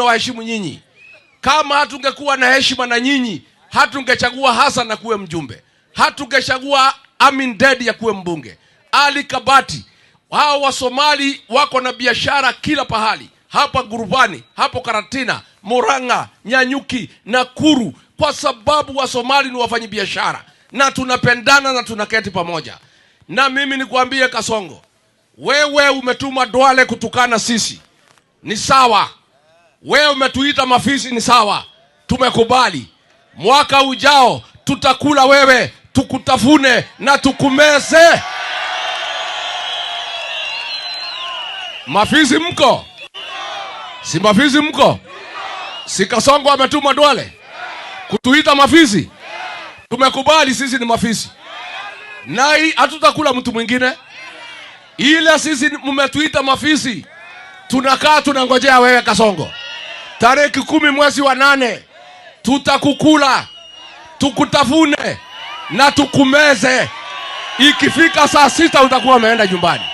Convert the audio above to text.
Waheshimu nyinyi. Kama hatungekuwa na heshima na nyinyi, hatungechagua Hassan akuwe mjumbe, hatungechagua Amin Dedi akuwe mbunge, Ali Kabati. Hao Wasomali wako na biashara kila pahali, hapa Guruvani, hapo Karatina, Murang'a, Nyanyuki, Nakuru, kwa sababu Wasomali ni wafanyi biashara na tunapendana na tunaketi pamoja. Na mimi nikwambie Kasongo, wewe umetuma Duale kutukana sisi, ni sawa. Wewe umetuita mafisi, ni sawa, tumekubali. Mwaka ujao tutakula wewe, tukutafune na tukumeze. Mafisi mko? Si mafisi mko? Si Kasongo ametuma Duale kutuita mafisi? Tumekubali sisi ni mafisi, na hatutakula mtu mwingine, ila sisi mmetuita mafisi, tunakaa tunangojea wewe Kasongo. Tarehe 10 mwezi wa 8 tutakukula, tukutafune na tukumeze. Ikifika saa 6 utakuwa umeenda nyumbani.